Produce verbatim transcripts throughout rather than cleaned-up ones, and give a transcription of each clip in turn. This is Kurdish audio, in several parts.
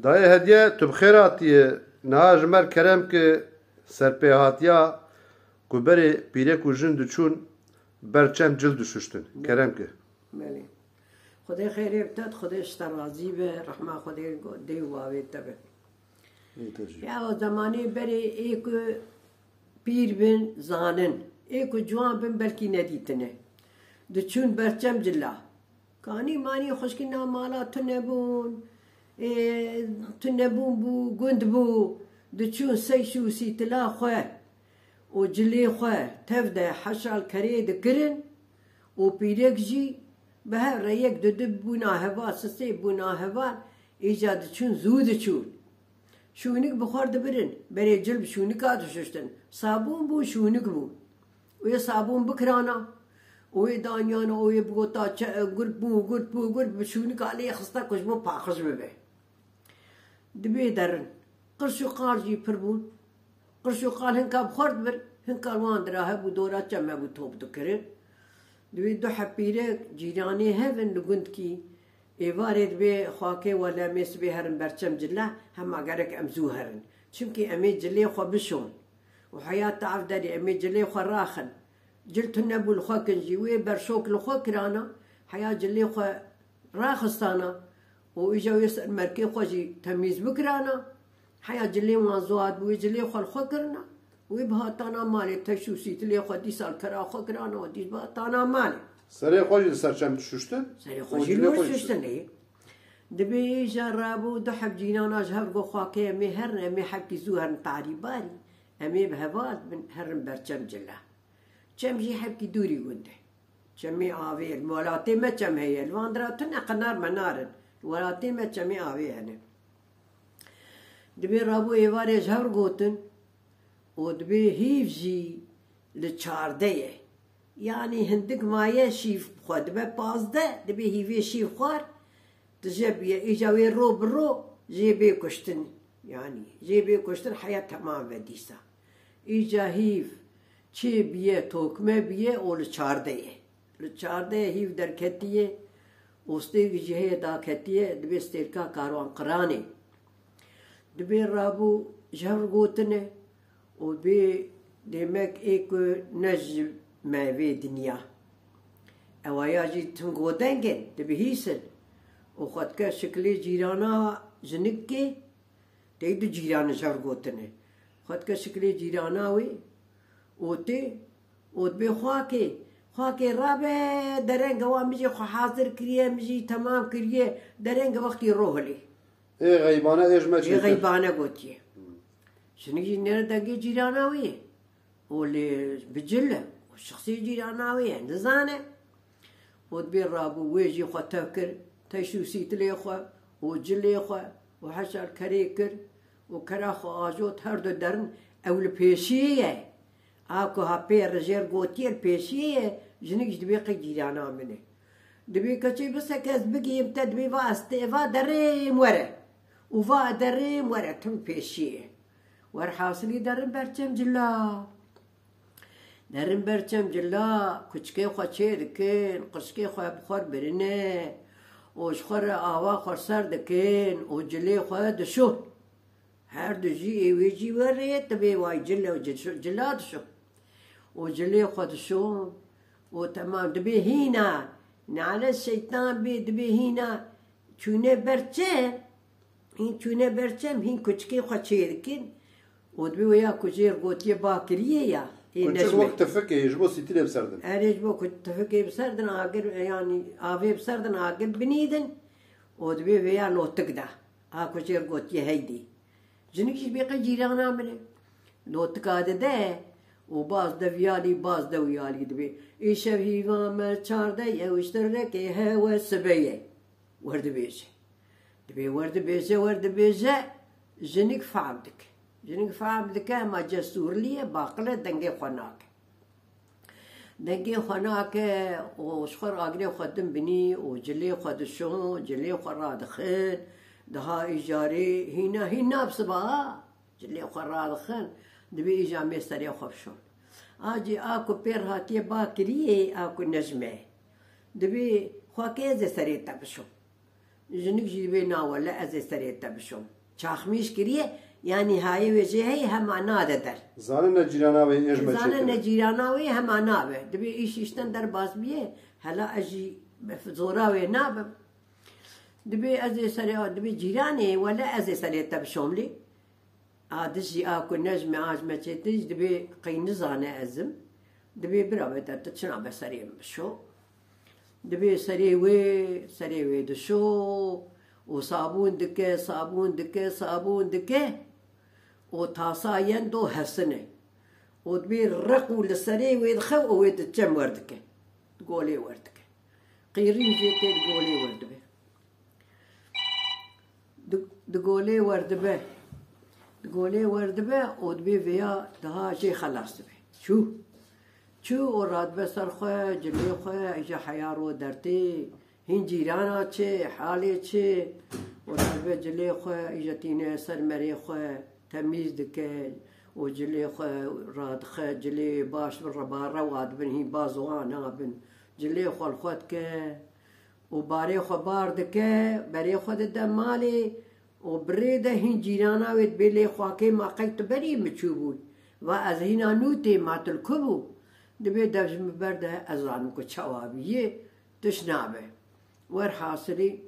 Dayê Hediye, tu bi xêr hatiye. Niha ji me re kerem ki serpêhatiya ku berê pîrek û jin diçûn ber çem cil dişuştin. Kerem ki. Belê. Xwedê xêrê bi te, Xwedê ji te razî be, rehma Xwedê dê û bavê te be. Ê te jî. Ya o zemanê berê ê ku pîr bin, zanin. Ê ku ciwan bin, belkî nedîtine. Diçûn ber çem cila. Kanî manî xwişkî nav mala tune bûn, ê, tune bûn bû, gund bû, diçûn seyş û sîtila xwe û cilê xwe tev de heşal kerê dikirin û pîrek jî bi hev re yek du du bûna heval, sisê bûna heval, îca diçûn zû diçûn. Şûnik bi xwe re dibirin, berê cil bi şûnika dişuştin. Sabûn bû, şûnik bû. Wê sabûn bikirana, wê danyana, wê bigota çe-, gurp bû, gurp bû, gurp bi şûnika lê xista ku ji bo paqij bibe. Dibê derin. Qirş û qal jî pir bûn. Qirş û qal hinka bi xwe re dibir, hinka li wan dira hebû, dora çem hebû top dikirin. Dibê du heb pîrek cîranê hev in li gundkî. Êvarê dibê xakê wele em ê sibê herin ber çem cile, hema gerek em zû herin. Çimkî em ê cilê xwe bişon û heya te ev derê em ê cilê xwe raxin. Cil tune bû li xwe kin jî, wê berşok li xwe kirana, heya cilê xwe raxistana û îja wê ser merkê xwe jî temîz bikirana. Heya cilê wan zuhat bû, wê cilê xwe li xwe kirina. Wê bihatana malê, teş û sîtilê xwe dîsa li kera xwe kirana û dîs bihatana malê. Serê xwe jî li ser çem dişuştin Serê û xwe jî cilê li xwe jî şuştin, ê. Dibê îja rabû du heb cîrana ji hev got, xakê em ê herin, em ê hebkî zû herin tarî barî. Em ê bi heval bin, herin ber çem cila. Çem jî hebkî dûrî gund e. Çemê avê ye. Li welatê me çem heye. Li van dira tune qinar menar in. Li welatê me çemê avê hene. Dibê rabû êvarê ji hev re gotin û dibê hîv jî li çarde ye. Yanî hindik maye şîv bi xwe dibe pazdeh, dibê hîvê şîv xwar, tije bûye. Îca wê ro bi ro jê bê kuştin. Yanî jê bê kuştin heya temam ve dîsa. Îca hîv çê biye, tokme biye û li çarde ye. Li çardehê hîv derketiye û stêrkî jî heye daketiye, dibê stêrka Karwanqiranê. Dibê rabû ji hev re gotine û bê dêmek ê ku ne ji me vê dinya. Ewa ya jî tim godeng in, dibihîsin û xwe dike şikilê cîrana jinikê. Tey du cîran ji hev re gotine. Xwe dike şikilê cîrana wê û tê û dibê xwakê, xwakê rabe derenge wa min jî xwe hazir kiriye, min jî temam kiriye, derenge wextî ro hilê. Ê xeybane ê ji me Ê çêtir. Xeybane gotiye. Jinik jî nêre dengê cîrana wê ye. Û lê bi cil e, û şixsê cîrana wê ye, nizane. Û dibê rabû, wê jî xwe tev kir, teş û sîtilê xwe û cilê xwe û heşal kerê kir û kera xwe ajot, her du derin, ew li pêşiyê ye. A ku ha pê re jêr gotiye li pêşiyê ye, jinik jî dibê qey cîrana min e. Dibê keçê bise ke ez bigihîm te, dibê va ez tê va derêm were. Û va derêm were, tim pêşiyê ye. Werhasilî derin ber çem cila. Derin ber çem cila, kuçikê xwe çê dikin, qirşikê xwe bi xwe re birine û ji xwe re ava xwe ser dikin û cilê xwe dişon. Her du jî ê wê jî werê, tibê way cile û cil-, cila dişon. Û cilê xwe dişon û temam dibê hîna, nale şeytan bê, dibê hîna çûne ber çem. Hîn çûne ber çem, hîn kuçikê xwe çê dikin. Û dibê wê ya ku jê re gotiye bakiriyê ya, ê Kuçik nejme. Wek tifikê ji bo sîtilê bi ser din. Erê, ji bo ku tifikê bi ser din, agir, yanî avê bi ser din, agir binî din. Û dibê vê ya lotik da. A ku jê re gotiye heydî. Jinik jî dibê qey cîrana min e. Lotika dide û baz de viyalî, baz de wiyalî dibê. Îşev hîva me çarde ye û ji tirekê hewe sibe ye. Werdibêje. Dibê werdibêje, werdibêje, jinik fehm dike. Jinik fehm dike, hema cesûrlî ye, baqil e, dengê xwe nake. Dengê xwe nake û ji xwe re agirê xwe din binî û cilê xwe dişon, cilê xwe radixin, daha îcarê hîna, hîna bi siba ha. Cilê xwe radixin, dibê îja mê serê xwe bişon. A cî a ku pê re hatiye bakiriyê, a ku ne ji me. Dibê xwakê ez ê serê te bişon. Jinik jî dibê na wele ez ê serê te bişom. Çaxmîş kiriye, yanî hayê wê jê heye hema nade der. Zanine cîrana wê ê ji me çêtir e. Zanine cîrana wê hema nabe. Dibê îş îşten derbas biye, hela ez jî zora wê nabim. Dibê ez ê serê, dibê cîranê wele ez ê serê te bişom lê. A dij jî a ku ne ji me a ji me çêtir jî dibê qey nizane ez im. Dibê bira bide tu çina be serê min bişo. Dibê serê wê, serê wê dişo û sabûn dike, sabûn dike, sabûn dike û tasa yen do hesine. Û dibê req û li serê wê dixe û wê di çem wer dike. Di golê wer dike. Qîrîn jê tê di golê wer dibe. Di, di golê wer dibe. Di golê wer dibe û dibê vêya daha jê xelas dibe. Çû. Çû û radibe ser xwe, cilê xwe, îja heya ro dertê. Hîn cîrana çi, halê çi? Û radibe cilê xwe, îja tîne ser merê xwe, temîz dike û cilê xwe radixe, cilê baş bin, reba rewa dibin, hîn bazowa nabin. Cilê xwe li xwe dike. û barê xwe bar dike, berê xwe dide malê û bi rê de hîn cîrana wê dibê lê xwakê ma qey tu berî min çûbûy. Va ez hîna nû tê ma tu li ku bû? Dibê dev ji min berde ez zanim ku çawa bî yê tiş nabe. Werhasilî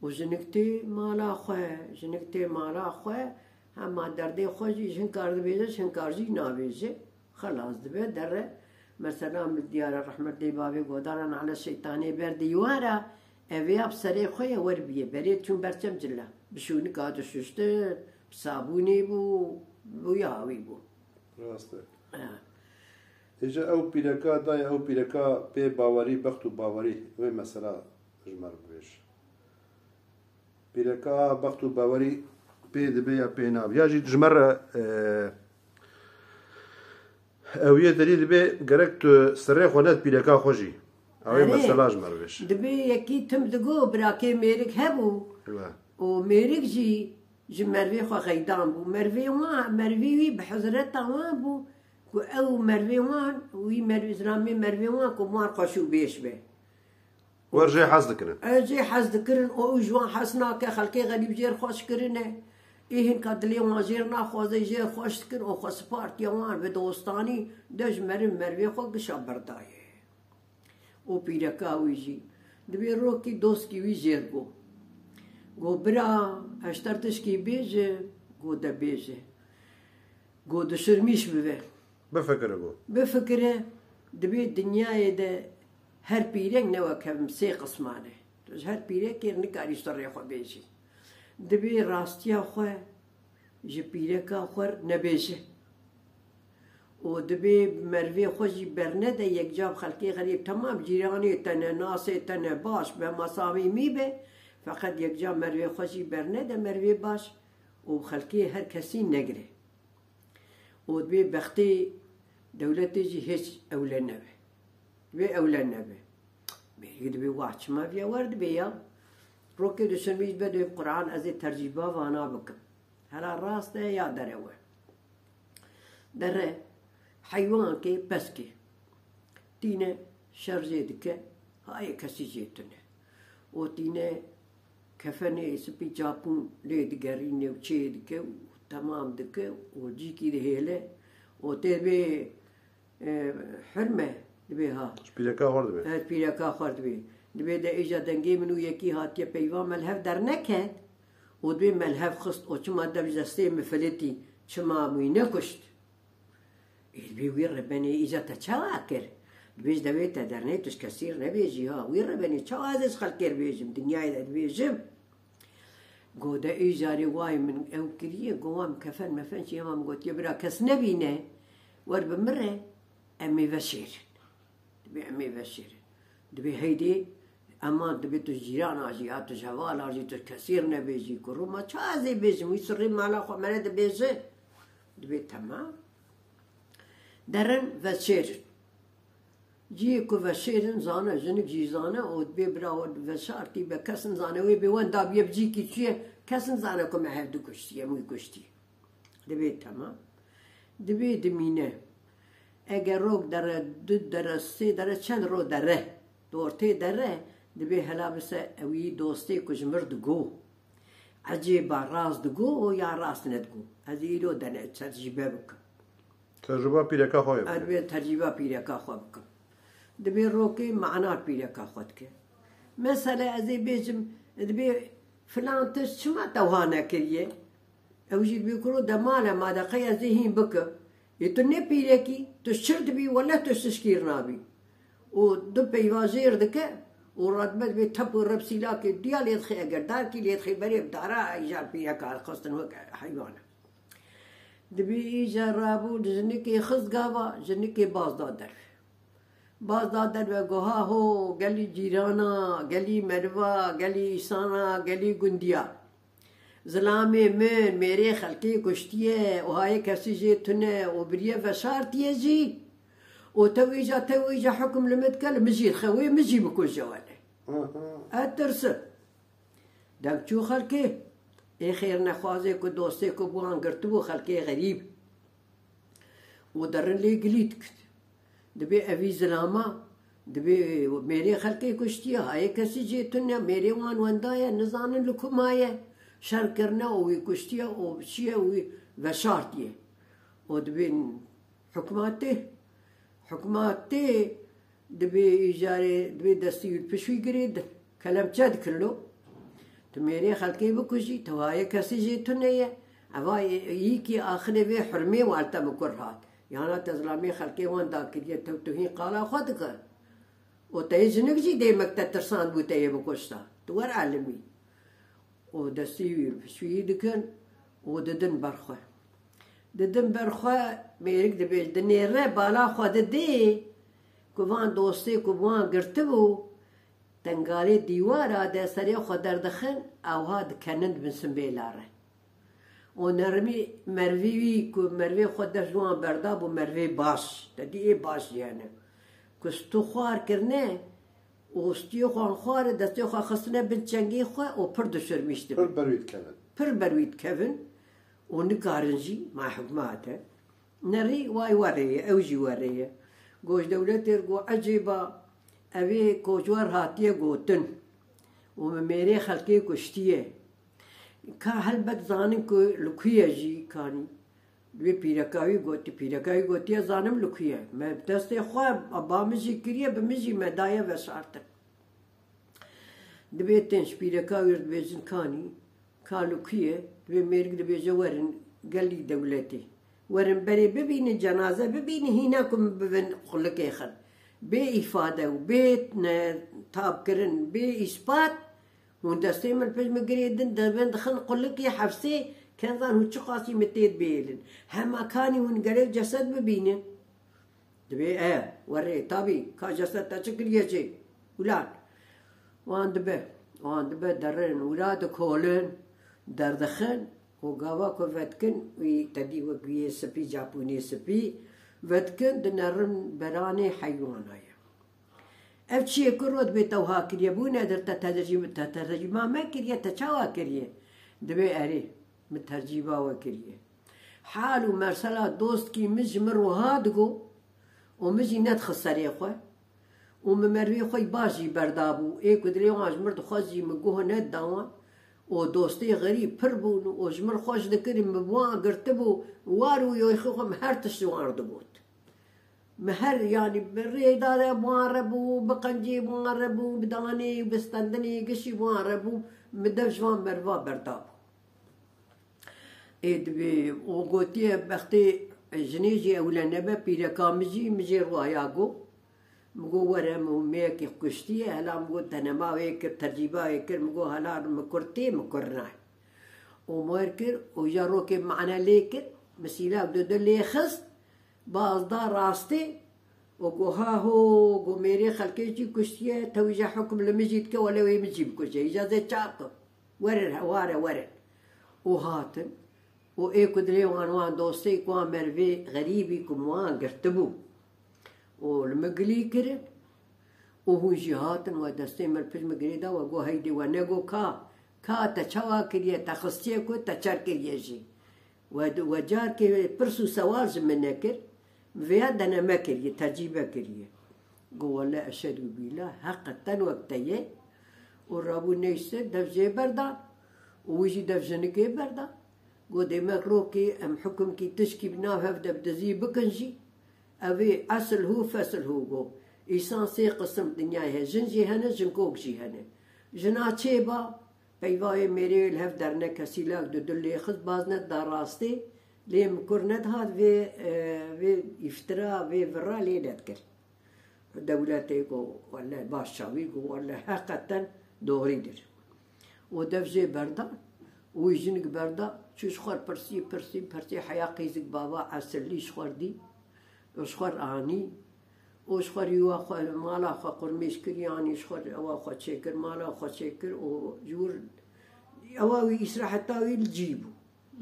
û jinik tê mala xwe, jinik tê mala xwe, hema derdê xwe jî ji hinkar dibêje, ji hinkar jî nabêje. Xelas dibe, dere. Mesela min diyare rehmetê bavê godaran ale şeytanê ber dîwara, evê ya bi serê xwe ye wer biyê. Berê çûn ber çem cila. Bi şûnika dişuştin, bi sabûnê bû, bû ya wî bû. Rast e. Ha. Êca ew pîreka daye, ew pîreka pê bawerî, bext û bawerî, wê mesela ji me re bibêj. Pîreka bext û bawerî pê dibe ya pê nabe. Ya jî ji me re, e, ew yê derî dibe gerek tu serê xwe ned pîreka xwe jî. Ew ê Erê, mesela ji me re bêj. Dibê yekî tim digo birakê mêrik hebû. Ve. Û mêrik jî ji mervê xwe xeydan bû. Mervê wan, mervê wî bi hezreta wan bû ku ew mervê wan, wî mervê, zilamê mervê wan ku wan xweş û bêş be. Wer jê hez dikirin. Ez jê hez dikirin, û ji wan hez nake, xelkê xerîb jêr xweş kirine. Ê hinka dilê wan jêr naxwaze, jêr xweş dikin û xwe sipartiye wan bi dostanî de ji merin mervê xwe gişa berdayê. Û pîreka wî jî. Dibê rokî doskî wî jêr got. Got, bira, ez ji te re tişkî bêjim, got, de bêje. Got, dişirmîş bibe. Bifikire got. Bifikire, dibê dinyayê de her pîrek ne wek hev in, sê qisman e. Tu ji her pîrekê re nikarî ji te rê xwe bêjî. Dibê rastiya xwe ji pîreka xwe re nebêje. Û dibê mervê xwe jî bernede, yekca bi xelkê xerîb, temam cîranê te ne, nasê te ne, baş be, ma samîmî be, feqet yekca mervê xwe jî bernede, mervê baş û bi xelkê her kesî negire. Û dibê bextê dewletê jî hêç ewle nebe. Dibê ewle nebe. Mêrî dibê wah çima viya wer dibê ya. Rokê dişirmîş be dibê Quran ez ê tercîba vana bikim. Hela rast e ya derew e. Dere heywankê peskê. Tîne şer jê dike, hayê kesî jê tune. Û tîne kefenê spî çapûn lê digerîne û çê dike û temam dike û cîkî dihêle û tê dibê, e, hirme dibê ha. Ji pîreka xwe re dibê. Her pîreka xwe re dibê. Dibê de êja dengê min û yekî hatiye peyva me li hev derneket û dibê me li hev xist û çima dev ji destê min filitî, çima min wî nekuşt? Ê, dibê wî rebenê îca te çawa kir? Dibêj dewê te dernê tu ji kesî re nebêjî ha. Wî rebenê çawa ez ê ji xelkê re bêjim? Dinyayê de dibêjim. Go de îcarê wayê min ew kiriye, go wan kefen mefen çi hema min gotiye bira kes nebîne. Wer bi min re, em ê veşêrin. Dibê em ê veşêrin. Dibê heydê, ema dibê tu ji cîrana jî, ya tu ji hevala jî, tu kesî re nebêjî, ku rûma ça ez ê bêjim, wî sirrê mala xwe me re dibêje. Dibê temam. Derin veşêrin. Cihê ku veşêrin zane, jinik jî zane, û dibê bira we veşartî be, kes nizane wê bê wenda biye bi cîkî çûye, kes nizane ku me hevdu kuştiye, em wî kuştiye. Dibê temam. Dibê dimîne. Eger rok dere, du dere, sê dere, çend ro dere, di ortê dere, Dibê hela bise ewî dostê ku ji mir digo. Ecêba rast digo ya rast nedigo. Ez ê îro dene tercîbe bikim. Tecrûba pîreka xwe ye. Ez dibê tercîba pîreka xwe bikim. Dibê rokê mana pîreka xwe dike. Mesele ez ê bêjim, dibê filan tişt çima te wiha nekiriye? Ew jî dibê kuro de male ma de qey ez ê hîn bikim. Ê tu ne pîrekî, tu şir dibî, wele tu şişkîr nabî. Û du peyva jêr dike û radibet bê tep û reb sîlakê diya lê dixê eger darkî lê dixê berê bi dara îcar pîreka xistin wek heywan e. Dibî îcar rabû jinikê xist gava, jinikê baz da derve. Baz da derve goha ho, gelî cîrana, gelî meriva, gelî îsana, gelî gundiya. Zilamê min mêrê xelkê kuştiye û hayê kesî jê tune û biriye veşartiye jî û tew îca tew îca hukm li min dike li min jî dixe wê min jî bikuje wele. Ez tirsim. Dem çû xelkê ê xêrnexwazê ku dostê ku bi wan girtibû xelkê xerîb û derin lê gilî dikit. Dibê evî zilama, dibê mêrê xelkê kuştiye, hayê kesî jê tune, mêrê wan wenda ye, nizanin li ku maye, şer kirine û wî kuştiye û çiye wî veşartiye. Û dibê hukma tê, hukma tê, dibê îcarê, dibê destî wî li pişt wî girê di. Kelemçe dikin lo. Tu mêrê xelkê bikujî, tewayê kesî jê tune ye. Eva yîkî axirê vê hurmê wal te min kur hat. Yana te zilamê xelkê wan dakiriye, tew tu hîn qala xwe dike. Û te yê jinik jî dêmek te tirsandbû te yê bikuşta. Tu wer elimî. Û destî wî pişwîyî dikin û didin ber xwe. Didin ber xwe, mêrik dibêj, dinêre bala xwe didê ku van dostê ku bi wan girtibû, tengalê dîwara de serê xwe derdixin, ewha dikenin dibin simbêla re. Û nermî mervî wî ku mervê xwe dest ji wan berdabû, mervê baş, te dî ê baş jî hene. Ku stû xwar kirine û stûyê xwe xwar e, destê xwe xistine bin çengê xwe û pir dişirmîştibin. Pir ber wî dikevin. Pir ber wî dikevin û nikarin jî, ma hikmat e. Nerî way werê ye, ew jî werê ye. Goş dewletê got, ecêba, evê koçwer hatiye gotin û min mêrê xelkê kuştiye. Ka helbet zanin ku li ku ye jî kanî. Wê pîreka wî gotî, pîreka wî gotiye zanim li ku ye. Me bi destê xwe ba min jî kiriye, bi min jî me daye veşartin. Dibê tên ji pîreka wî re dibêjin kanî, ka li ku ye? Dibê mêrik dibêje werin gelî dewletê. Werin berê bibînin, cenaze bibînin, hîna ku min bibin qulikê xin. Bê îfade û bê ne tabkirin, bê îspat, hûn destê min pişt min girê din, dibin dixin qulikê hefsê, ken zan hûn çiqasî min tê dibêlin. Hema kanî hûn gelê cesed bibînin. Dibê e, werê, tabî, ka cesed te çi kiriye jê? Ulan. Wan dibe, wan dibe derin, wila dikolin, derdixin û gava ku vedikin, wî te dî wek wî yê spî, capûnê spî, vedikin, dinerin beranê heywana ye. Ev çiyê ku rot bê tewha kiriye, bû nedir te tercî-, te tercîma me kiriye, te çawa kiriye? Dibê erê, min tercîba we kiriye. Hal û mersela dostkî min ji min re wiha digo û min jî nedixist serê xwe û min merivê xwe yî baş jî berdabû. Ê ku dilê wan ji min re dixwest jî min guh nedida wan û dostê xerîb pir bûn û ji min re xweş dikirin, min bi wan girtibû, war û yoxê xwe min her tişt ji wan re digot. Min her, yanî bi rêda de bi wan re bû, bi qencê bi wan re bû, bi danê, bi stendinê, gişî bi wan re bû, min dev ji van meriva berdabû. Ê dibê, û gotiye, bextê jinê jî ewle nebe, pîreka min jî, min jê rwaya got. Min got, were, min mêyekê kuştiye, hela min got, denema wê kir, tercîba wê kir, min got, hela min kur tê, min kur nayê. Û mer kir, û ya rokê mane lê kir, min sîlak du du lê xist, baz da rastê, û got, ha ho, got, mêrê xelkê jî kuştiye, tewî je hukm li min jî dike, wele wê min jî bikuje, îca zê çav kim. Werin, ware, werin. Û hatin. Û ê ku dilê wan, wan dostê ku wan merivê xerîbî ku min wan girtibû. Û li min gilî kirin. Û hûn jî hatin, we destê min pişt min girê da, we got, heydê we nego ka, ka te çawa kiriye, te xistiye ku te çer kiriye jî. We, we carkê pirs û sewal ji min nekir, vêya deneme kiriye, tercîbe kiriye. Got, wele eşhedû bîla, heqeten wek te ye, û rabû neyse dev jê berdan û wî jî dev jinikê berdan. Got, demek rokê em hukimkî tişkî bi nav hev de bi dizî bikin jî, ev ê esil hû fesil hû got. Îsan sê qisim dinyayê heye, jin jî hene, jinkok jî hene. Jina çêba, peyva wê mêrê wê li hev derneke sîlak du dil lê xist, baz neda rastê, lê min kur nedihat vê, e, vê îftira, vê vira lê nedikir. Dewletê got, wele baş çawî got, wele heqeten doğrîdir. Û dev jê berda, û wî jinik berda, çû ji xwe pirsî, pirsî, pirsî, heya qîzik bava esillî ji xwe dî, û ji xwe anî, û ji xwe rîwa xwe, mala xwe qurmîş kir, yanî ji xwe ewa xwe çêkir, mala xwe çêkir, û ji wir ewa wî îsra heta wî li cî bû.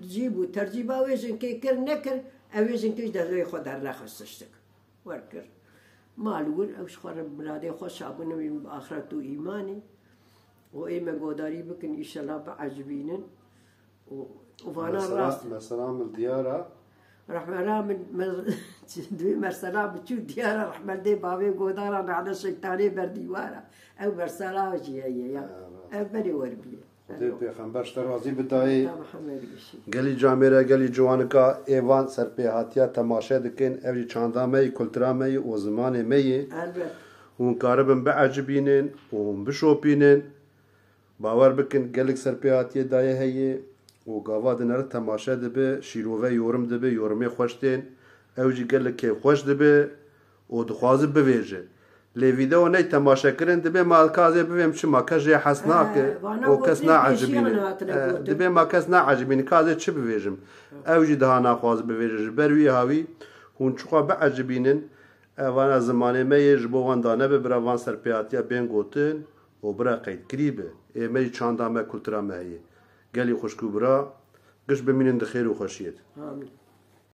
Li cî bû, tercîba wê jinkê kir, nekir, ew ê jinkê ji dezê xwe dernexist tiştik. Werkir. Mal wir, ew ji xwe re miradê xwe şabûn, ew ê bi axret û îmanê. Û ê me godarî bikin, îşela biecibînin. Û, û vana Mesela, rast. Mesela min diyara. Rehmela min, me, divê mesela biçû diyara rehmel dê bavê godara nane şeytanê ber dîwara. Ew mesela jî heye ya. Ha, rast. Ev berê werbiye. Xwedê pêxember ji te razî bidayê. Ya Mihemed gişî. Gelî camêre, gelî ciwanika ê van serpêhatiya temaşe dikin, ev jî çanda me yî, kultura me yî û zimanê me yî. Elbet. Hûn karibin biecibînin û hûn bişopînin. Bawer bikin, gelek serpêhatiyê dayê heye û gava dinere temaşe dibe, şîrove yorum dibe, yorumê xweş tên. Ew jî gelek kêfxweş dibe û dixwaze bivêje. Lê vîdeo ney temaşe kirin, dibê ma ka ez ê bivêm çima, kes jê hez nake He, vana û kes gotinê naecibîne. pêşiyan hatine He, gotin. Dibê ma kes naecibîne, ka ez ê çi bivêjim? Ew jî daha naxwaze bivêje. Ji ber wî hawî hûn çiqas biecibînin, evana zimanê me yê ji bo wan dane be, bira van serpêhatiya bên gotin û bira qeydkirî be. Ê me yî çanda me, kultura me heye. Gelî xwişk û bira, giş bimînin di xêr û xweşiyê de. Amîn.